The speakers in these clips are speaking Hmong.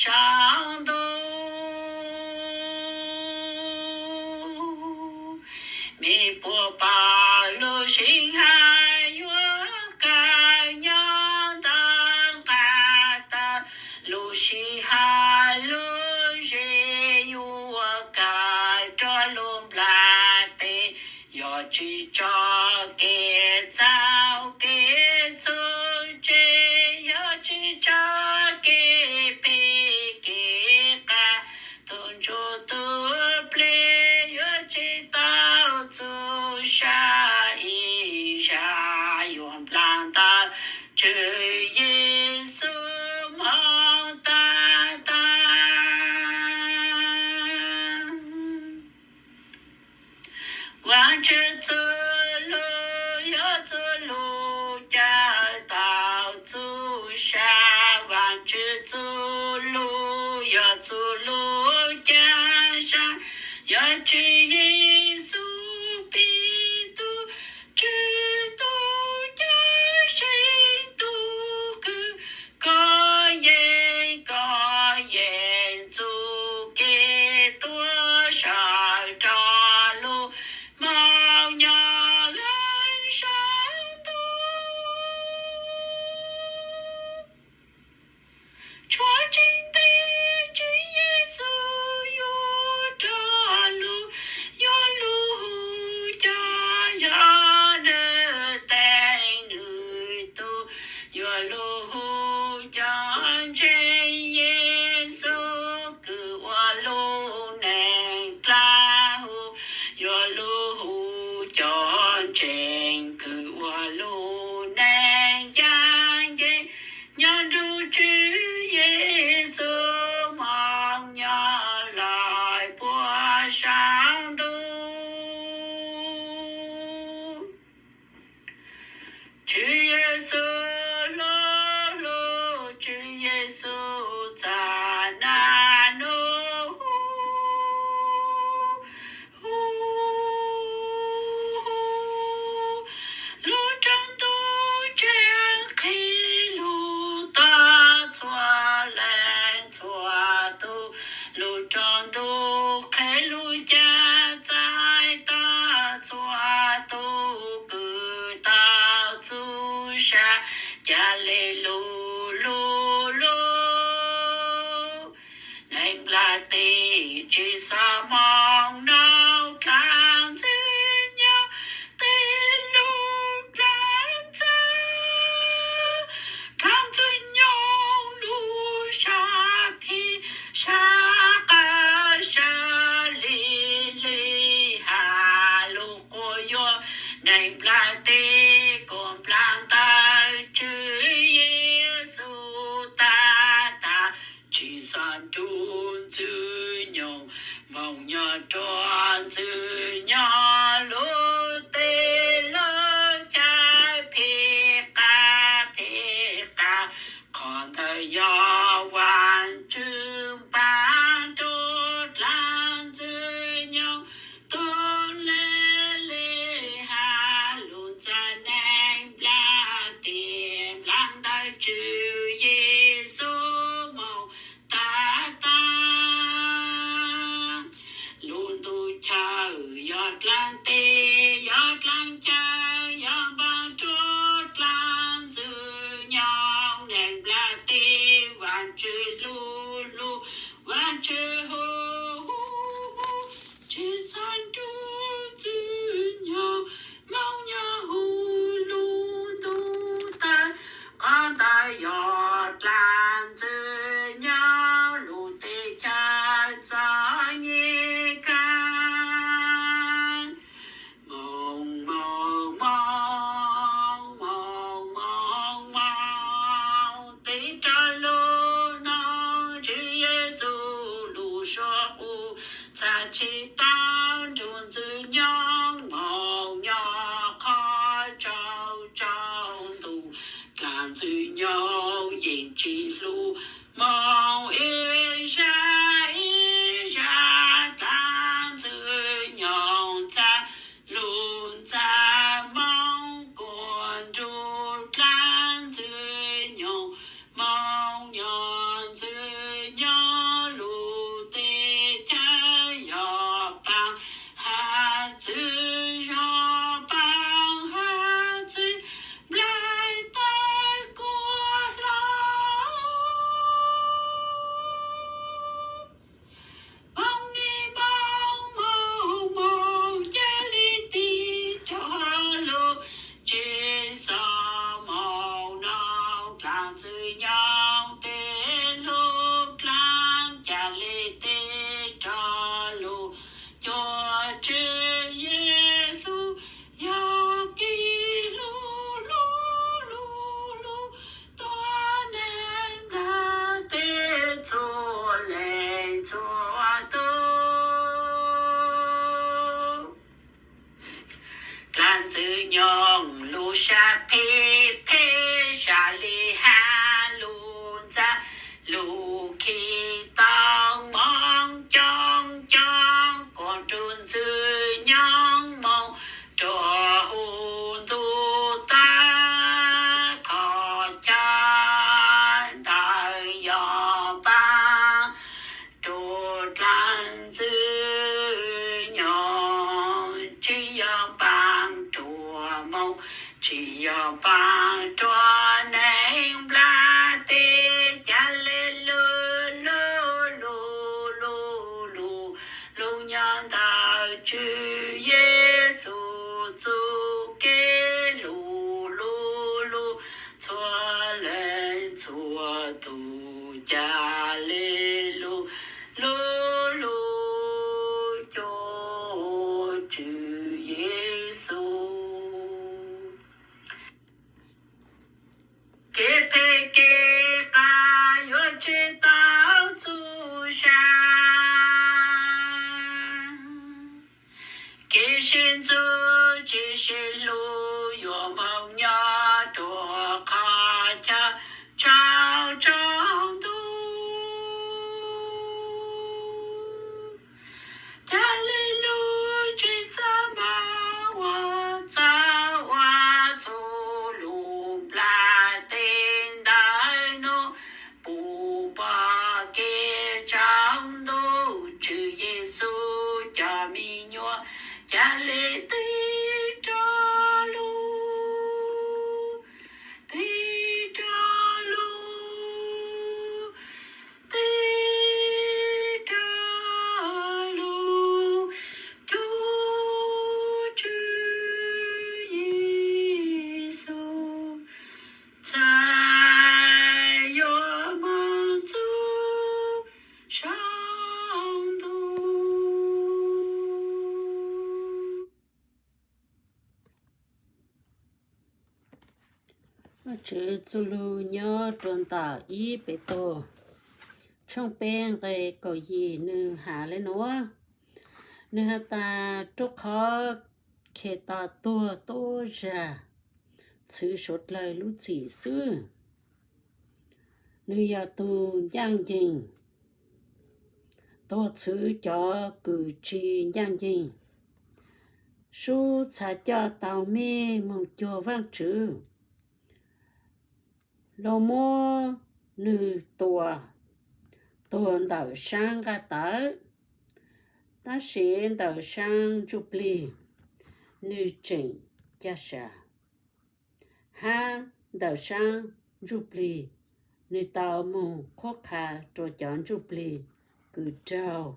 saum ntuj. Me puag pom lub sij hawm yuav kawg nyob ntawm nqaj tawm, lub sij hawm lub zem yuav kawg rau lub nplaj teb. Yog tsis tso kev txhaum kev txuj tseg, yog tsis tso kev phem kev qas, tus ntsuj tus plig yuav tsis tau txuj sa. Ib zaj yuav nplas ntawm Tswv Yexus moo tag tag. Vaajtswv txuj lug yog txuj lug cawm tau txuj sa. Vaajtswv txuj lug yog txuj lug cawm sa. Yog Tswv Yexus pib tug, Tswv tug cawm seej tug kws kov yeej kov yeej txuj kev tuaj sawv rau lub moo nyob lawm saum ntuj. Tshuav tseeb ntawd Tswv Yexus yuav rov lug, yuav lug hu cov yog nwg teem nwg tug, yuav lug hu cov ntseeg Yexus kws ua lub neej dlaab hu, yuav lug hu cov ntseeg kws ua lub neej ncaaj nceeg nyob nrug Tswv Yexus moo nyob lawm puag saum ntuj. Tswv Yexus lub lug, Tswv Yexus txav naj nub, lub rooj ntuj tseem qhib lug tau txhua leej txhua tug, lub rooj ntuj qhib lug cawm txais tau txhua tug kws tau txuj sa. Ca le lu lu lu. Neeg nplaj teb tsi xav moog nov dlaab ntxwg nyoog tej lug dlaab ntxawg, dlaab ntxwg nyoog lug sab phim sab qab sab li li has lug quas yuav. Neeg nplaj teb kuas nplaag ntawm Tswv Yexus tag tag, tsi xaav nrug ntxwg nyoog moog nyob rua ntxwg nyoog lub teb lub chaw phem qas phem qas. Qhov ntawd yog Vaajtswv npaaj rua dlaab ntxwg nyoog tug le le has lug ntxawg neeg nplaj teb nplaag ntawm Tswv Yexus moog tag tag. Lub ntuj chaw yog dlaab teb, yog dlaab chaw, yog npaaj rua dlaab ntxwg nyoog neeg nplaj teb. Vaajtswv lug lug, Vaajtswv hu hu hu, tsi xaav nrug ntxwg nyoog moog nyob huv lub ntuj tawg. Qhov ntawd yog dlaab ntxwg nyoog lub teb chaws txom nyem kawg. Moog moog moog moog moog moog, teb rov lug noog Tswv Yexus lub suab qub, txhaj tsi tau nrug ntxwg nyoog moog nyob qhov tsaus tsaus ntuj. Dlaab ntxwg nyoog yeej tsi hlub moog ib zag ib zag, dlaab ntxwg nyoog ntxag lug ntxag moog kuas nrug dlaab ntxwg nyoog moog nyob ntxwg nyoog sab phem phem sab li hab lug ntxa lug khi tau moog coob coob kuas nrug ntxwg nyoog moog rua huv ntuj tag. Qhov chaw ntawd yog npaaj rua dlaag ntxwg nyoog, tsi yog npaaj rua moog, tsi yog npaaj rua neeg nplaj teb. Ca le lu lu lu lu lu lu, nyob ntawm Tswv Yexus txuj kev lu lu lu, txhua leej txhua tug ca le lu lu lu, cuab Tswv Yexus. Kev phem kev qas yuav tseg tau txuj sa, kev sib ntxub tsi sib hlub yuav moog nyob rua qhov chaw tsaug tsaug ntug. Ca le lu tsi xaav moog ua txawj ua txuj lug nplaj teb ntawm nuav, puv npo kev tsaug ntug Tswv Yexus cov me nyuam. Ca le tig rua lug, tig rua lug, tig rua lug, cuab Tswv Yexus, txhaj yuav moog txug saum ntuj. Vaajtswv txuj lug nyob rua ntawm ib Petus tshooj peb nqe kaum yim, nwg has le nuav. Nwg has tas, rua qhov Khetos tuag tuab zag txhwv suav dlawg lub txim xwb, nwg yog tug ncaaj nceeg tuag txhwv cov kws tsi ncaaj nceeg, sub txha coj tau mej moog cuag Vaajtswv. Luag muab nwg tua tuag ntawm saab nqaj tawv, tab sis ntawm saab ntsuj plig nwg tseem ca sa, hab ntawm saab ntsuj plig nwg tau moog qhuab qha rua cov ntsuj plig kws raug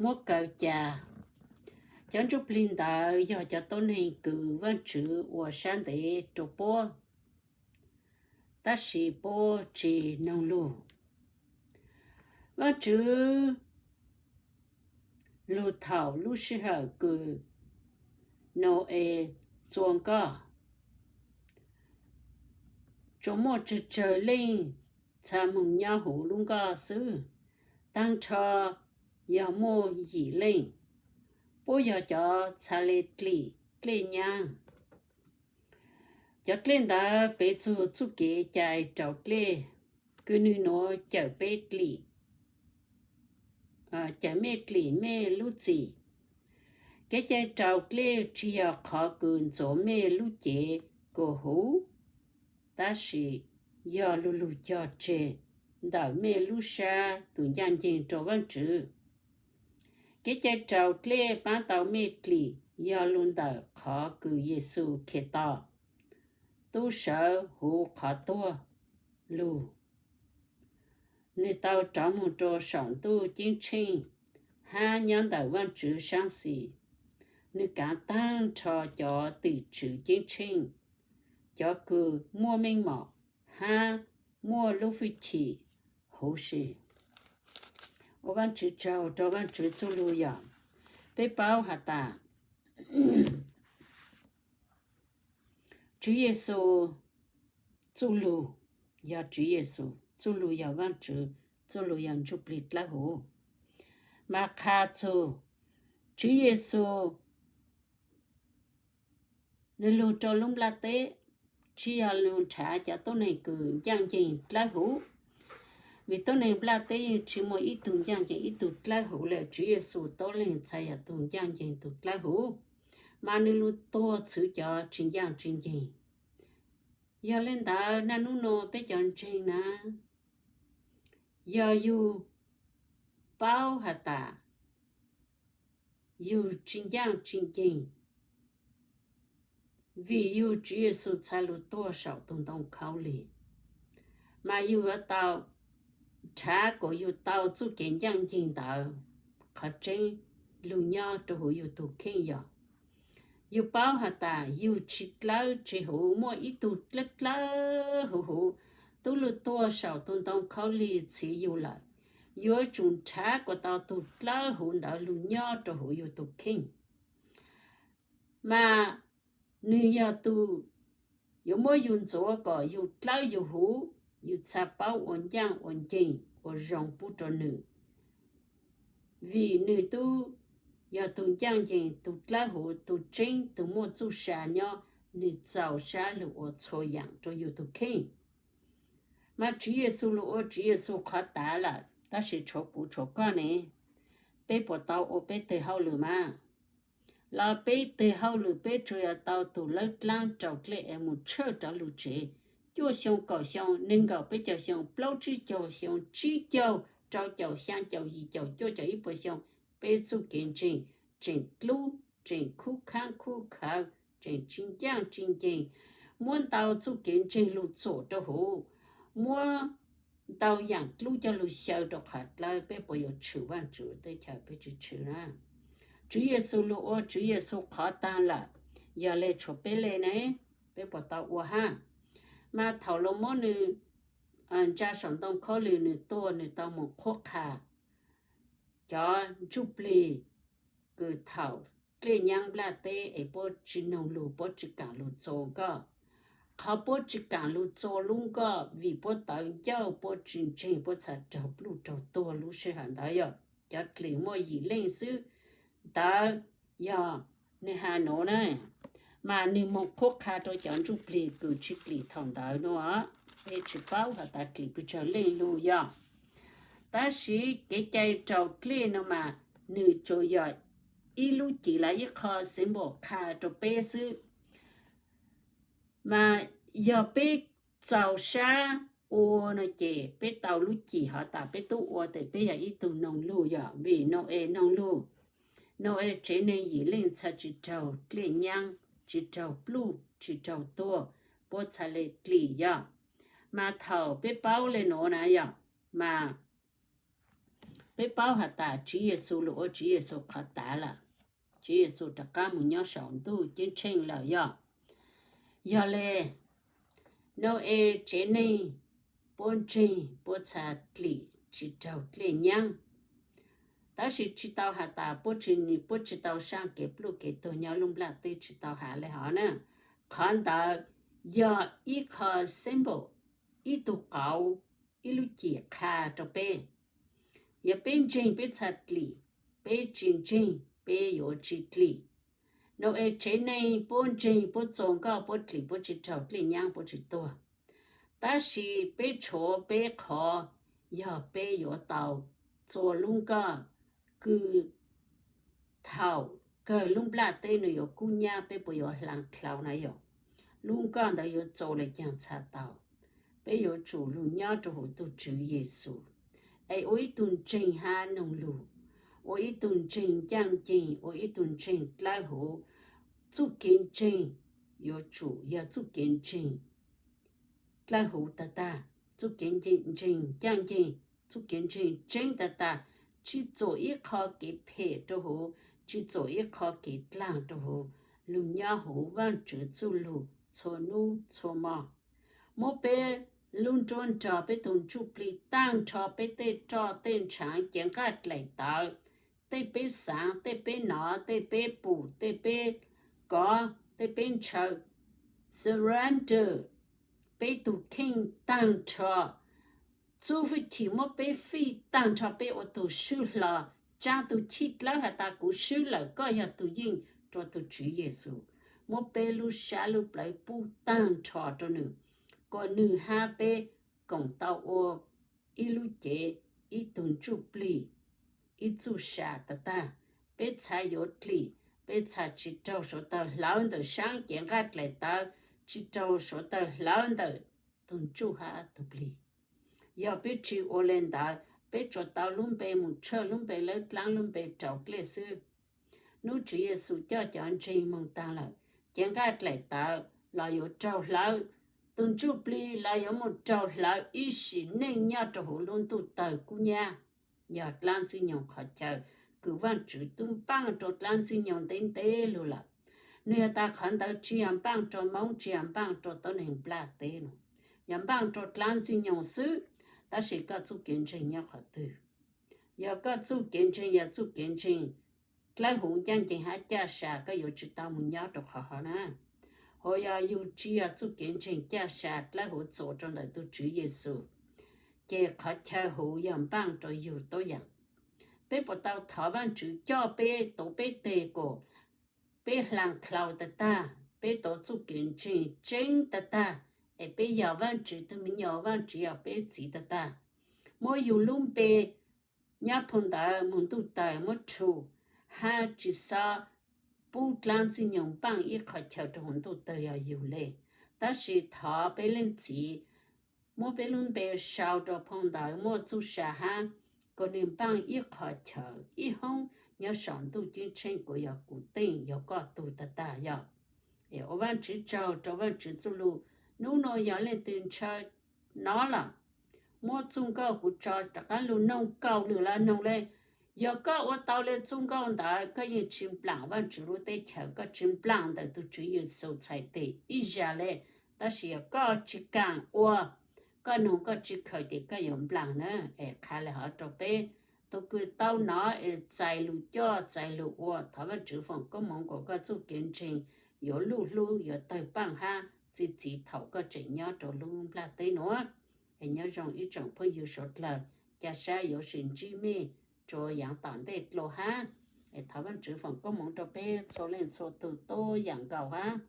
muab kaw ca. Cov ntsuj plig ntawd yog cov tuab neeg kws Vaajtswv ua sab ntev rua puab, tab sis puab tsi noog lug. Vaajtswv lug thaum lub sij hawm kws Nau-es txua nkoj, tsuas muaj tsawg tsawg leej txha moog nyob huv lub nkoj xwb, taag nrho yog muaj yim leej, puab yog cov txha le dlim dlej nyaab. Cov dlej ntawd peb txug txuj kev cai raus dlej, kws nwg nuav cawm peb dlim, cawm mej dlim mej lub txim. Kev cai raus dlej tsi yog qhov kws ntxuav mej lub cev kuas huv, tab sis yog lu lug cog tseg ntawm mej lub sab kws ncaaj nceeg rua Vaajtswv. Kev cai raus dlej paab tau mej dlim yog lug ntawm qhov kws Yexus Khetos tub sawv huv qhov tuag lug. Nwg tau rov moog rua saum ntuj ceeb tsheej hab nyob ntawm Vaajtswv saab xis. Nwg kaav taag nrho cov tim tswv ceeb tsheej, cov kws muaj meej mom hab muaj lub fwj chim huv si. Ua Vaajtswv tsaug rua Vaajtswv txuj lug yog, peb paub has tas Tswv Yexus txuj lug yog Tswv Yexus, txuj lug yog Vaajtswv, txuj lug yog Ntsuj Plig Dlawb Huv. Mas qha txug Tswv Yexus nws lug rua lub nplaj teb, tsi yog lug nrhav cov tuab neeg kws ncaaj nceeg dlawb huv. Vim tuab neeg nplaj teb yeej tsi muaj ib tug ncaaj nceeg ib tug dlawb huv le, Tswv Yexus tuab leeg txhad yog tug ncaaj nceeg tug dlawb huv. Mas nws lug tuag txhwv cov tsi ncaaj tsi nceeg. Yog le ntawd naj nub nua peb cov ntseeg na, yog yug paub has tas yug tsi ncaaj tsi nceeg, vim yug Tswv Yexus txhad lug tuag saum tug ntoo khaub lig, mas yug yuav tau nrhav kuas yug tau txuj kev ncaaj nceeg ntawd. Qhov tseeb, lug nyob rua huv yug tug kheej yog yug paub has tas yug tsi dlawb tsi huv, muaj ib tug dlawb dlawb huv huv tub lug tuag saum tug ntoo khaub lig txhiv yug lawm. Yuav tsum nrhav kuas tau tug dlawb huv ntawd lug nyob rua huv yug tug kheej. Mas nwg yog tug yuav muab yug ntxuav kom yug dlawb yug huv, yug txhad paub ua ncaaj ua nceeg ua zoo pub rua nwg. Vim nwg tub yog tug ncaaj nceeg, tug dlawb huv, tug tseeb, tug muaj txuj sa nyob, nwg txaus sab lug ua txhua yaam rua yug tug kheej. Mas Tswv Yexus lug ua Tswv Yexus qhov tav lawm, tab sis tshuav kuv tshuav koj ne, peb puas tau ua peb teg hauj lwm mas? Los peb teg hauj lwm peb tsuas yog tau tug lawb dlaab rau dlej es mus tshawj rov lug tsev. Cuaj xyoo kaum xyoo neeg nkaum peb caug xyoo plaub tsib caug xyoo tsib caug rau caum xyaa caum yim caum cuaj caum ib puas xyoo, peb txuj kev ntseeg tseem dlub, tseem khub khaab khub khawv, tseem tsi ncaaj tsi nceeg, muab ntau txuj kev ntseeg lug txuam rau huv, muab ntau yaam dlub coj lug xyaw rau qhov dlawb, peb puas yuav tshwm Vaajtswv teb chaws? Peb tsi tshwm na. Tswv Yexus lug ua Tswv Yexus qhov taag lawm, yog le tshuav peb le ne, peb puas tau ua hab? Mas thaum lug muab nwg ntsa saum ntoo khaub lig, nwg tuag, nwg tau moog qhuab qha cov ntsuj plig kws thaum dlej nyaab nplaj teb es puab tsi noog lug, puab tsi kaam lug txua nkoj. Qhov puab tsi kaam lug txua lub nkoj vim puab tawv ncauj, puab tsi ntseeg, puab txhad raug pluj raug tuag lub sij hawm ntawd yog cov dlim muaj yim leej xwb. Ntawd yog nwg has nuav na, mas nwg moog qhuab qha rua cov ntsuj plig kws tsi dlim thaum ntawd nuav, peb tsi paub has tas dlim pes tsawg leej lug yog. Tab sis kev cai raus dlej nuav mas nwg tsuas yog ib lub cim los ib qho symbol qha rua peb xwb. Mas yog peb txaus sab ua nuav ces peb tau lub cim hov tas peb tub ua tes peb yog ib tug noog lug yog, vim Nau-es noog lug. Nau-es tsev neeg yim leej txhad tsi raug dlej nyaab, tsi raug pluj, tsi raug tuag, puab txhad le dlim yog. Mas thaum peb paub le nuav na yog, mas peb paub has tas Tswv Yexus lug ua Tswv Yexus qhov tav lawm. Tswv Yexus rov qaab moog nyob saum ntuj ceeb tsheej lawm yog. Yog le, Nau-es tsev neeg puab ntseeg puab txhad dlim tsi raug dlej nyaab. Tab sis tsi tau has tas puab tsi, puab tsi tau saaj kev pluj kev tuag nyob lub nplaj teb, tsi tau has le hov na. Qhov ntawd yog ib qho symbol, ib tug qauv, ib lub cim qha rua peb. Yog peb ntseeg peb txhad dlim, peb tsi ntseeg peb yuav tsi dlim. Nau-es tsev neeg puab ntseeg puab txua nkoj puab dlim puab tsi raug dlej nyaab puab tsi tuag. Tab sis peb tshuav peb qhov, yog peb yuav tau txua lub nkoj kws thaum kawg lub nplaj teb nwg yuav kub nyab peb puas yuav hlaav dlhau na yog. Lub nkoj ntawd yuav txua le caag txhad tau. Peb yuav tsum lug nyob rua huv tug Tswv Yexus es ua ib tug ntseeg hab noog lug, ua ib tug ntseeg ncaaj nceeg, ua ib tug ntseeg dlawb huv. Txuj kev ntseeg yuav tsum yog txuj kev ntseeg dlawb huv tag tag, txuj kev ntseeg ncaaj nceeg, txuj kev ntseeg tseeb tag tag, tsi txuam ib qho kev phem rua huv, tsi txuam ib qho kev dlaag rua huv, lug nyob huv Vaajtswv txuj lug txhua nub txhua mo. Muab peb lub nruab nrog peb tug ntsuj plig taag nrho peb tej roj tej ntshaav cev nqaj dlaim tawv, tej peb xaav, tej peb nov, tej peb pum, tej peb kov, tej peb ntshaw, surrender peb tug kheej taag nrho. Txuj fwj chim muab peb fij taag nrho, peb ua tug swb hlo, rab tug chij dlawb has tas kuv swb lawm, koj yog tug yeej rua tug Tswv Yexus. Muab peb lub sab lub plawv pub taag nrho rua nwg, kuas nwg hab peb koom tau ua ib lub cev, ib tug ntsuj plig, ib txuj sa tag tag. Peb txha yuav dlim, peb txha tsi raug suav tawg hlawv ntawm saab cev nqaij dlaim tawv, tsi raug suav tawg hlawv ntawm tug ntsuj hab tug plig. Yog peb tsi ua le ntawd, peb tsuas tau lub npe mus tshaj lub npe lawb dlaab lub npe rau dlej xwb. Nub Tswv Yexus coj cov ntseeg moog taag lawm, cev nqaij dlaim tawv los yuav raug hlawv, tug ntsuj plig los yuav mus raug hlawv ib sim neej nyob rau huv lub ntuj tawg kub nyab. Yog dlaab ntxwg nyoog qhov chaw kws Vaajtswv tub npaaj rua dlaab ntxwg nyoog ntev ntev lug lawm. Nwg yog tas qhov ntawd tsi yog npaaj rua Moob, tsi yog npaaj rua tuab neeg nplaj teb no, yog npaaj rua dlaab ntxwg nyoog xwb. Tab sis koj txuj kev ntseeg nyob qhov twg? Yog koj txuj kev ntseeg yog txuj kev ntseeg dlawb huv ncaj nceeg hab caj sa, koj yuav tsi tau mus nyob rau qhov hov na. Hos yog yug tsi yog txuj kev ntseeg caj sa dlawb huv txuas rua ntawm tug Tswv Yexus, ces qhov chaw huv yog npaaj rua yug tuab yaam. Peb puas tau thov Vaajtswv coj peb tuav peb teg kuas peb hlaa dlhau tag tag, peb tuav txuj kev ntseeg tseeb tag tag, es peb yog Vaajtswv tug me nyuam, Vaajtswv yog peb txiv tag tag, muab yug lub npe nyob phoo ntawd moog ntuj tawg muab rhu, hab tsi xob pub dlaab ntxwg nyoog npaaj ib qhov chaw rua huv ntuj tawg yog yug le. Tab sis thov peb leej txiv muab peb lub npe sau rua phoo ntawd muaj txuj sa hab, kuas nwg npaaj ib qhov chaw ib hoob nyob saum ntuj ceeb tsheej kuas yog kuv teej, yog koj tug tag tag yog. Es ua Vaajtswv tsaug rua Vaajtswv txuj lug. Nub nua yog leej twg ntshaw nov lawm, muab txuj nkauj kuv tso rov qaab lug noog, kaum lwm los noog le. Yog koj ua tau le txuj nkauj ntawd, koj yeej tsi nplaam Vaajtswv lub teb chaws, koj tsi nplaam ntawm tug Tswv Yexus txhais tes ib zag le. Tab sis yog koj tsi kaam ua, koj noog koj tsi khaws ces koj yuav nplaam na. Es qha le hov rua peb tug kws tau nov es txais lug coj txais lug ua, thov Vaajtswv foom koob moov kuas koj txuj kev ntseeg yuav luj hlub, yuav tawg paaj hab txi txiv thaum koj tseem nyob rua lub nplaj teb nuav. Es nyob zoo ib tsoom phooj ywg suav dlawg, ca sab yuav tsi ntsib mej rua yaav tom ntej dlua hab. Es thov Vaajtswv foom koob moov rua peb txhua leej txhua tug tuab yaam nkaus hab.